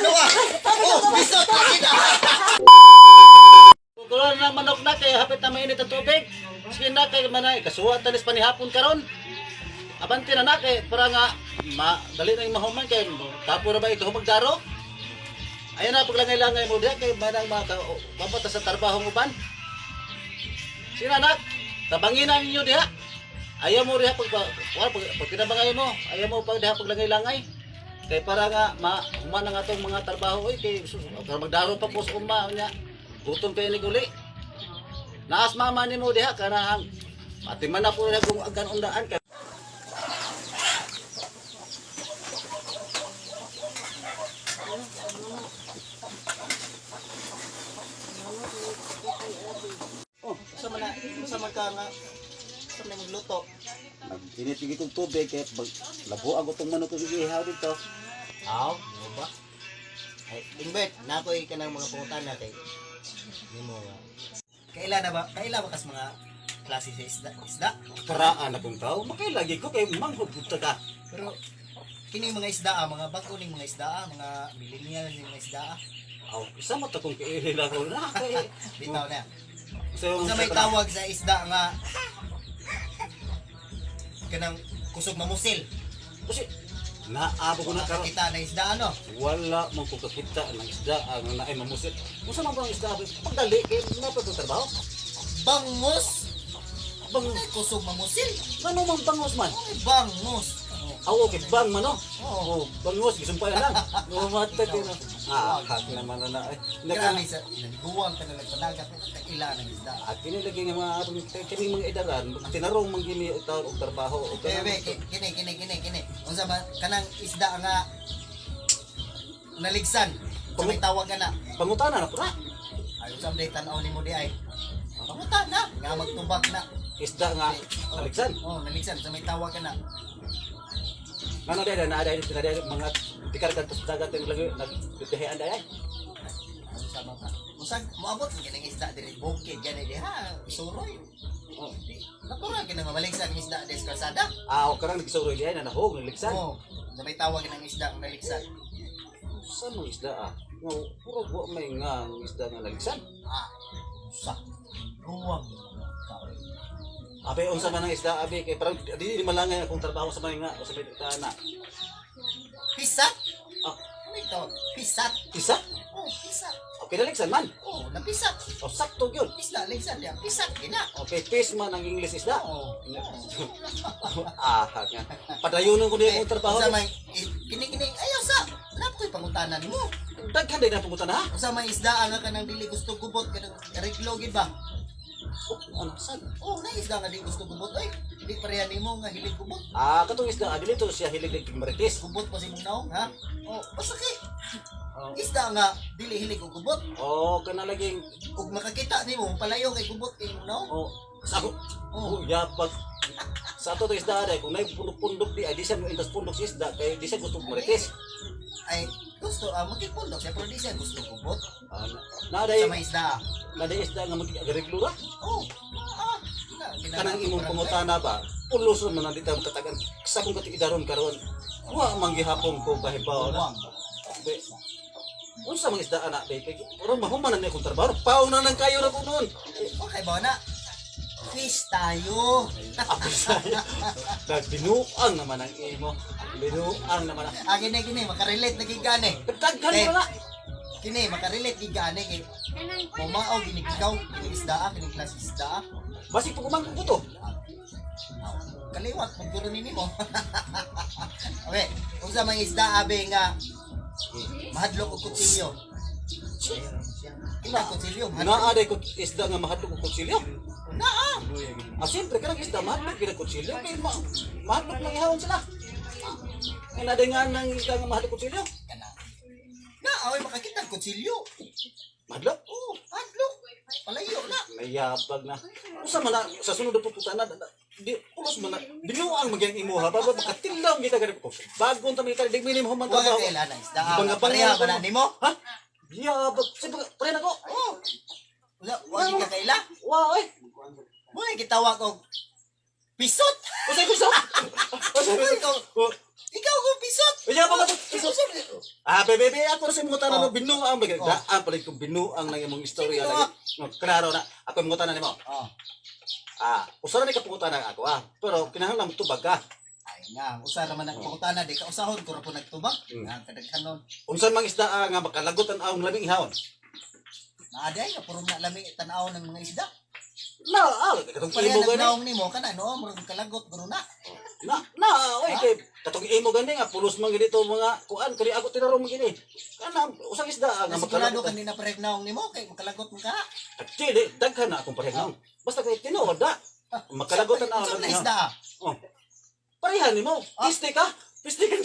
Ano ka? Oh, pisot lagi na. Kukulan na manok na kay hapit na mainit ang tubig. Sige na kay manay kasuwa tanis panihapon karon. Abante na na kay para nga ma dali na yung mahuman kay tapo na ba ito magdaro? Ayan na paglangay-langay mo diha kay manang maka pabata sa trabaho mo ban. Sige na nak, tabangin na ninyo diha. Ayaw mo diha pag pag, pag, tinabangay mo, ayaw mo pag diha paglangay-langay. Kay para nga ma human ang atong mga trabaho oy kay magdaro pa po sa uma nya. Gutom kay ni uli. Naas mama nimo diha kanang atiman na po na kung agan undaan kay. Oh, sa man sa man ka nga sa man magluto. Nag-init lagi kong tubig kay pag labo ang tong manok kong gihaw dito. Aw, mo ba? Ay, Ingbert, na ako'y kanang mga pangutana kay nimo nga. Kaila na ba? Kaila ba kas mga klase sa isda? Isda? Paraan akong tao, makailagi ko kay manghod pud ta ka. Pero kini mga isda ah, mga bag-o ning mga isda ah, mga millennial ning mga isda ah. Aw, isa mo ta kong kaila ko na kay. Bitaw na. So, Unsa may tawag sa isda nga kanang kusog mamusil? Kasi naabo ko na karon. Kita na isda ano? Wala man ko kakita ng isda ang naay mamusit. Unsa man ba ang isda? Pagdali kay napa to trabaho. Bangus. Bang Ay, kusog mamusil. ngano man bangos man? Ay, bangus. Oh. Aw, okay, bang man no. Oo. Oh, bangos gisumpay na lang. Umatag din. Ah, hak naman na na. Ay, Grabe sa nagbuwang ka na nagpadagat kaila ng isda. At kini lagi nga mga atong kining mga idaran, tinarong man gini og taon og trabaho og Bebe, kini kini kini kini. Unsa ba kanang isda nga naligsan? Sa may tawag ka na. Pangutana na pura. Ay, unsa man tan-aw nimo di ay? Panguta na, nga magtubag na. Isda nga naligsan. Oh, naligsan sa may tawag ka na. Ngano dai na dai na dai mga tikar kadto sa dagat ang lagi nagbiyahean dai ay. Unsa man ka? Usag moabot man kining isda diri bukid gani diha, suroy. Oh. Natural kini nga maligsan ang isda des kalsada. Ah, o karang nagsuroy diay na nahog naligsan. Oh, sa may tawag ng isda ang naligsan. Sa mga isda ah. Nga puro wa may nga ang isda nga naligsan. Ah, usa. Ruwang. Abe unsa man ang isda abe kay parang di malangay akong trabaho sa mga nga sa may na. Pisat? Ah, Ano ito? Pisat? isa? Oh, pisat. Okay naligsan man. Oh, napisat. O sakto gyud. Isda, ligsan niya. Pisat, gina. Okay, fish man ang English isda. Oh. Ah, nga. Padayonon ko niya akong trabaho. Unsa may kini kini ayaw sa. Wala ko'y pangutanan nimo. Daghan day na pangutana ha. Unsa may isda nga kanang dili gusto gubot kanang reglo gid ba? Oh, ano sad? Oh, na isda nga dili gusto gubot oy. Di pareha nimo nga hilig gubot. Ah, katong isda dili to siya hilig og marites. Gubot pa si mong naong ha? Oh, basta kay Oh, isda nga dili hilig og gubot. oh kana laging Ug makakita nimo palayo kay gubot kay imong naong. oh sa ako. Oh. Oh, yapag. Sa ato to isda day kung nay pundok-pundok di ay di siya mo intas pundok sa isda kay di siya gusto marites. Ay gusto ah magkipundok siya pero di siya gusto gubot. Ah, na day Sa may isda. na day isda nga magreglo ra. Oh, ah, na, Kanang imong pangutana ba? Pulos naman ang dita katagan sa akong katiidaron karon. Wa man gihapon ko kahibaw na. Ruwang. Be, unsa mang isda ana be kay pero mahuman na ni akong trabaho. Paong na lang kayo ra ko noon. Okay ba na? Fish tayo. Ako sa Binuang naman ang imo. Binuang naman ang Ah, kini kini makarelate na gid gani. Daghan Eh. mo na. Kini makarelate gid gani kay mumao gini ikaw kini isda ah, kini klase isda. Ah. Basig pag umangkong ko to. Kaliwat pagduro ni nimo. Okay, unsa may isda abe nga mahadlok og kutsilyo. Kina kutsilyo, mahadlok. Naa day ko isda nga mahadlok og kutsilyo. Naa. Ah, siyempre kanang isda mahadlok gid ang kutsilyo kay ma mahadlok lang ihawon sila. Ay naa day nga nang isda nga mahadlok kutsilyo. Kana. Naa oy makakita og kutsilyo. Mahadlok? Oh, hadlok. Palayo na. Mayabag na. Usa man na sa sunod na pupunta na di pulos man na binuang magyang imuha ba ba makatilaw kita gani ko. Bagong ta kita di minim human Wa ka trabaho. kaila na isda. ah. Bangga-bangga Pareha ako. ba na nimo? Ha? Yabag. Siyempre, pre na ko. Oh. Wala, wa ka kaila. Wow, eh. Mo na gitawag og pisot. Usay ko sa. Usay ko. Ikaw, ikaw ko pisot. Unya pa ka to. Pisot. Ah, bebe, bebe, ako ra sa imong tanan Oh. no binuang ba Oh. daan pala kung binuang lang imong istorya Sige, lagi. No, klaro na. Ako imong tanan nimo. Oh. Ah, usa ra ni ka pangutana ako ah. Pero kinahanglan mo tubag ka. Ay nga, usa ra man ang pangutana di ka usahon ko ra po nagtubag. Ang kadaghanon. Unsa mang isda ah, nga makalagot ang awong labing ihawon? Naa di ay puro na lami tan-aw ng mga isda. Na, ah, katong Pareha imo gani. nagnaong nimo kana no, murag kalagot guro na. Na, na, oy kay katong imo gani nga pulos man gini to mga kuan kani ako tinarong man gini. Kana usang isda ah, nga Nga sigurado makalagot. ka na parehag naong nimo kay makalagot mo ka. Dili, daghan na akong parehag naong. Basta kay tinuod na. Makalagot ang awong Unsa labing na ihawon. isda? Oh. Parehan nimo. Piste ka. Piste ka.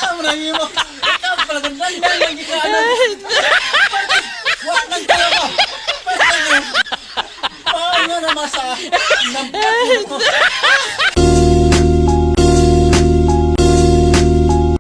Amo na nimo. Ikaw pala ganda lang ka ano. Wa nang kayo ko. Paano na masa. Nampak ko.